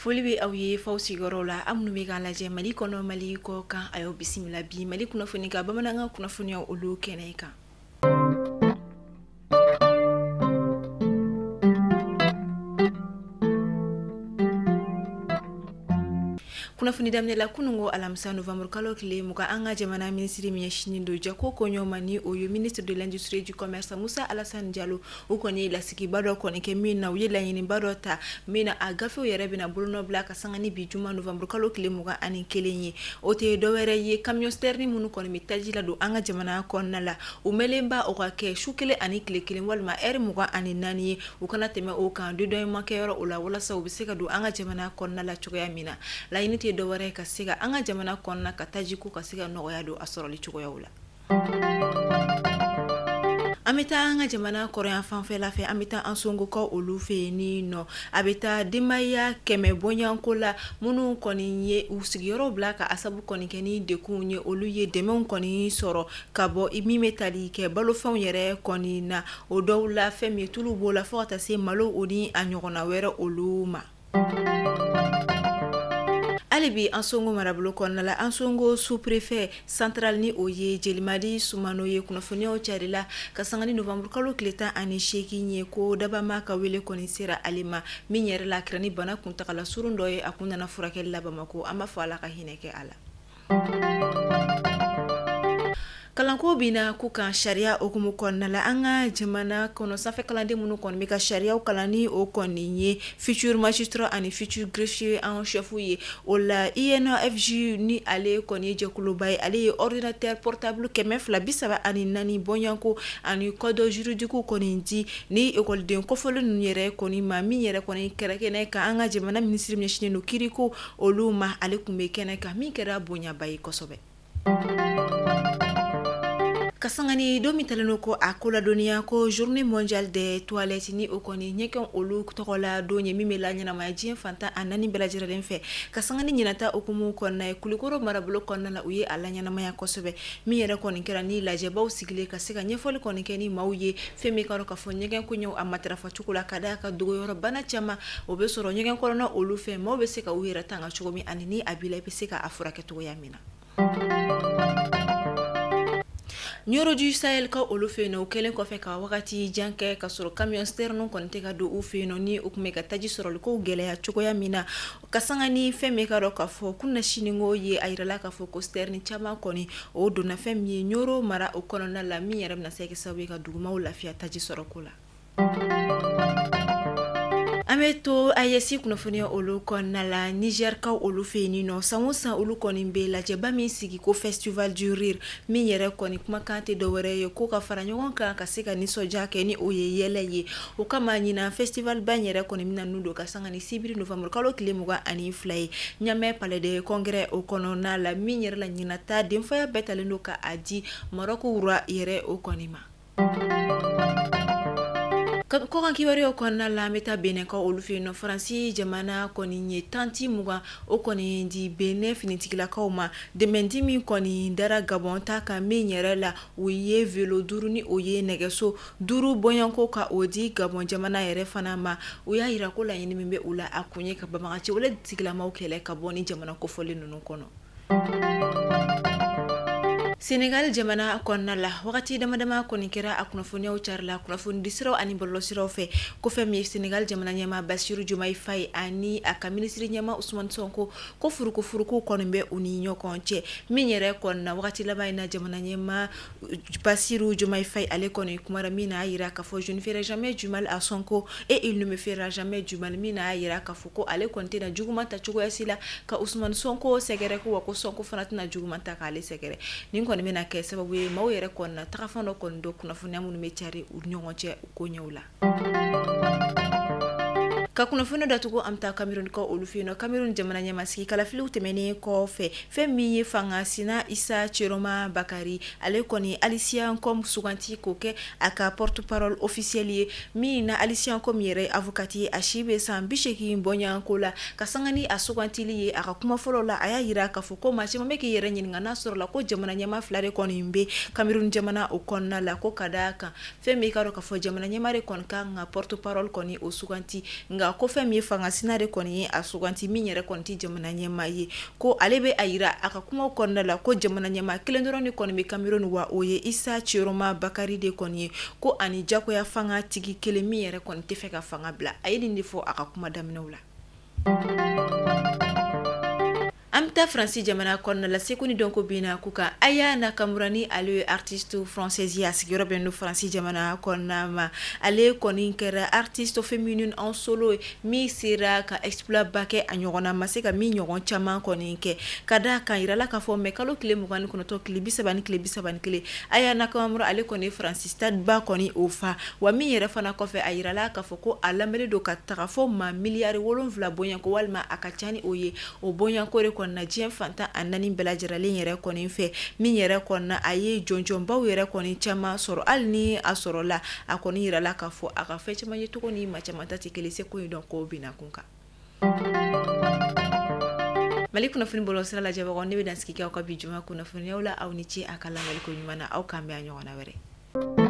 Foli bɛ aw ye faw sigiyɔrɔ la, aw minnu bɛ k'an lajɛ Mali kɔnɔ, Mali kɔ kan, a y'aw bisimila bi Mali kunnafoni ka bamanankan kunnafoniya olu kɛnɛ kan. Kunnafoni daminɛ la, kununko alamisa novembre kalo tile 20, an ka jamana minisiri min ɲɛsinnen don jago koɲɛw ma, ni o ye ministre de l'industrie du commerce Musa Alassane Diallo, u kɔni ye lasigiba dɔ kɔni kɛ min na u ye laɲiniba dɔ ta min na a gafew yɛrɛ bɛna bolonɔ bila ka sanga ni bi juma novembre kalo tile 21 ye. O tɛ dɔwɛrɛ ye camion citerne minnu kɔni bɛ taji ladon an ka jamana kɔnɔna la, u mɛnlenba o ka kɛ su kelen ani tile kelen walima heure 24 ye, u kana tɛmɛ o kan dédouanement kɛyɔrɔ o la, walasa u bɛ se ka don an ka jamana kɔnɔna la cogoya min na. Laɲini tɛ dɔwɛrɛ ka se ka an ka jamana kɔnɔna ka tajiko ka se ka nɔgɔya don a sɔrɔli cogoyaw la. An bɛ taa an ka jamana kɔrɔyan fanfɛla fɛ, an bɛ taa Ansongokaw olu fɛ yen ni nɔ. A bɛ taa denbaya 100 bɔɲɔgɔnko la minnu kɔni ye u sigiyɔrɔ bila ka asabu kɔni kɛ ni dekunw ye, olu ye dɛmɛw kɔni sɔrɔ ka bɔ min bɛ tali kɛ balofɛnw yɛrɛ kɔni na. O dɔw la fɛn min tulu b'o la fo ka taa se malo o ni a ɲɔgɔnna wɛrɛ olu ma. Hali bi Ansongo marabolo kɔnɔna la, Ansongo sous-préfet central ni o ye Jelimadi Sumano ye, kunnafoniyaw carila ka sanga ni novembre kalo tile 18 ye ko dabama ka wele kɔni sera ale ma, min yɛrɛ la a kɛra ni bana kuntagala surun dɔ ye, a kun nana furakɛli la Bamakɔ. An b'a fɔ Ala ka hinɛ kɛ a la. Kalanko bina ko kan sariya hukumu kɔnɔna la, an ka jamana kɔnɔ sanfɛ kalanden minnu kɔni bɛ ka sariyaw kalan ni o kɔni ye futur magistrat ani futur greffier en chef ye, o la INFJ ni ale kɔni ye jɛkuluba ye, ale ye ordinateur portable 234 bɔɲɔgɔnko ani code juridique kɔni di ni ekɔliden kofɔlen ninnu yɛrɛ kɔni ma, min yɛrɛ kɔni kɛra kɛnɛ kan an ka jamana minisiri min ɲɛsinnen don kiriko olu ma, ale tun bɛ kɛnɛ kan min kɛra bonyaba ye kosɛbɛ. Ka sanga ni don min talen ko a ko ladɔnniya ko journée mondiale des toilettes ni o kɔni ɲɛgɛn olu tɔgɔ la don ye min bɛ la ɲɛnamaya diɲɛ fantan a naani bɛɛ lajɛlen fɛ. Ka sanga ni ɲinata hukumu kɔnɔna ye, Kulukɔrɔ marabolo kɔnɔna la, u ye a la ɲɛnamaya kosɛbɛ, min yɛrɛ kɔni kɛra ni lajɛbaw sigilen ka se ka ɲɛfɔli kɔni kɛ ni maaw ye fɛn min ka dɔn k'a fɔ ɲɛgɛn koɲɛw a matarafa cogo la, ka d'a ka dogoyɔrɔ bana caman o bɛ sɔrɔ ɲɛgɛn kɔnɔna olu fɛ, maaw bɛ se ka u yɛrɛ tanga cogo min ani ni a b'i la i bɛ se ka a furakɛ cogoya min na. Nioro du Sahel ka olu fɛ yen nɔ, o kɛlen kɔfɛ ka wagati jan kɛ ka sɔrɔ camion citerne kɔni tɛ ka don u fɛ yen nɔ, ni u tun bɛ ka taji sɔrɔli ko gɛlɛya cogoya min na, ka sanga ni fɛn min ka dɔn k'a fɔ kunnasiniko ye, a yirala k'a fɔ ko citerne caman kɔni o donna fɛn min ye Nioro mara o kɔnɔna la, min yɛrɛ bɛna se kɛ sababu ye ka dugumaw lafiya taji sɔrɔko la. An bɛ to AES kunnafoniya olu kɔnɔna la, Niger kaw olu fɛ yen nɔ, san o san olu kɔni bɛ lajɛba min sigi ko festival du rire, min yɛrɛ kɔni kumakan tɛ dɔwɛrɛ ye ko ka fara ɲɔgɔn kan ka se ka nisɔndiya kɛ ni o ye yɛlɛ ye. O kama ɲinan festival ba in yɛrɛ kɔni bɛna nun don ka sanga ni sibiri novembre kalo tile 22 ye Niamey palais de congrès o kɔnɔna la, min yɛrɛ la ɲinan ta denfaya bɛɛ talen don ka a di Maroc roi yɛrɛ o kɔni ma. Kɔkan kibaruyaw kɔnɔna la, an bɛ taa Benin-kaw olu fɛ yen nɔ, Faransi jamana kɔni ye tanti 20 o kɔni di Benin finitigilakaw ma, dɛmɛdi min kɔni dara Gabon ta kan, min yɛrɛ la u ye vélo 5 ni o ye nɛgɛso 5 bɔɲɔgɔnko ka o di Gabon jamana yɛrɛ fana ma. U y'a yira ko laɲini min bɛ u la, a kun ye ka banbagaci wale tigilamaw kɛlɛ ka bɔ ni jamana kofɔlen ninnu kɔnɔ. Senegal jamana kɔnɔna la, wagati dama dama kɔni kɛra a kunnafoniyaw carila kunnafonidisiraw ani bɔlɔlɔsiraw fɛ ko fɛn min ye Senegal jamana ɲɛmaa Bassirou Diomaye Faye ani a ka minisiri ɲɛmaa Ousmane Sonko ko furukufuruku kɔni bɛ u ni ɲɔgɔn cɛ, min yɛrɛ kɔni na wagati laban in na jamana ɲɛmaa Bassirou Diomaye Faye ale kɔni kumara min n'a yira k'a fɔ je ne ferai jamais du mal à Sonko et il ne me fera jamais du mal, min n'a yira k'a fɔ ko ale kɔni tɛna juguman ta cogoya si la ka Ousmane Sonko sɛgɛrɛ, ko wa ko Sonko fana tɛna juguman ta k'ale sɛgɛrɛ. Nin kɔni bɛna kɛ sababu ye maaw yɛrɛ kɔni na tagafan dɔ kɔni don kunnafoniya minnu bɛ cari u ni ɲɔgɔn cɛ u ko ɲɛw la. Ka kunnafoni datugu, an bɛ taa Cameroun kaw olu fɛ yen nɔ. Cameroun jamana ɲɛmasigi kalafiliw tɛmɛnen kɔfɛ, fɛn min ye fanga sina Isa Tchiroma Bakary, ale kɔni Alicia Nkom suganti k'o kɛ a ka porte-parole officiel ye, min na Alicia Nkom yɛrɛ ye avocat ye, a si bɛ san 80 bɔɲɔgɔnko la. Ka sanga ni a sugantili ye, a ka kuma fɔlɔ la a y'a yira k'a fɔ ko maa caman bɛ k'i yɛrɛ ɲininka n'a sɔrɔla ko jamana ɲɛmaa fila de kɔni bɛ Cameroun jamana o kɔnɔna la, ko ka d'a kan fɛn min ka dɔn k'a fɔ jamana ɲɛmaa de kɔni kan ka porte-parole kɔni o suganti, nka Nka ko fɛn min ye fanga sina de kɔni ye a suganti min yɛrɛ kɔni tɛ jamana ɲɛmaa ye. Ko ale bɛ a yira a ka kuma kɔnɔna la ko jamana ɲɛmaa kelen dɔrɔn de kɔni bɛ Cameroun, wa o ye Isa Tchiroma Bakary de kɔni ye, ko ani jagoya fanga tigi kelen min yɛrɛ kɔni tɛ fɛ ka fanga bila. A ye nin de fɔ a ka kuma daminɛw la. An bɛ taa Faransi jamana kɔnɔna la, seko ni dɔnko binna k'u kan. Aya Nakamura, ni ale ye artiste française ye, a sigiyɔrɔ bɛnnen don Faransi jamana kɔnɔna ma. Ale kɔni kɛra artiste féminine en solo ye min sera ka exploit ba kɛ, a ɲɔgɔnna ma se ka min ɲɔgɔn caman kɔni kɛ. Ka da kan yirala k'a fɔ mai kalo tile 29, tile 30 ni tile 31, Aya Nakamura ale kɔni ye Faransi stade ba kɔni o fa. Wa min yɛrɛ fana kɔfɛ, a yirala k'a fɔ ko a lamɛnnen don ka taga fɔ maa miliyari 7 bonyanko walima a ka ca ni o ye, o bonyanko de kɔnɔna diɲɛ fantan a naani bɛɛ lajɛlen yɛrɛ kɔni fɛ. Min yɛrɛ kɔnɔna a ye jɔnjɔnbaw yɛrɛ kɔni caman sɔrɔ, hali ni a sɔrɔla a kɔni yirala k'a fɔ a ka fɛn caman ye cogo ni maa caman ta tɛ kelen. Seko ni dɔnko binna kun kan. Mali kunnafoni bɔlɔlɔ sira lajɛbagaw, ne bɛ dan sigi kɛ aw ka bi juma kunnafoniyaw la. Aw ni ce a ka lamɛnni ko ɲuman na. Aw k'an bɛn a ɲɔgɔnna wɛrɛ.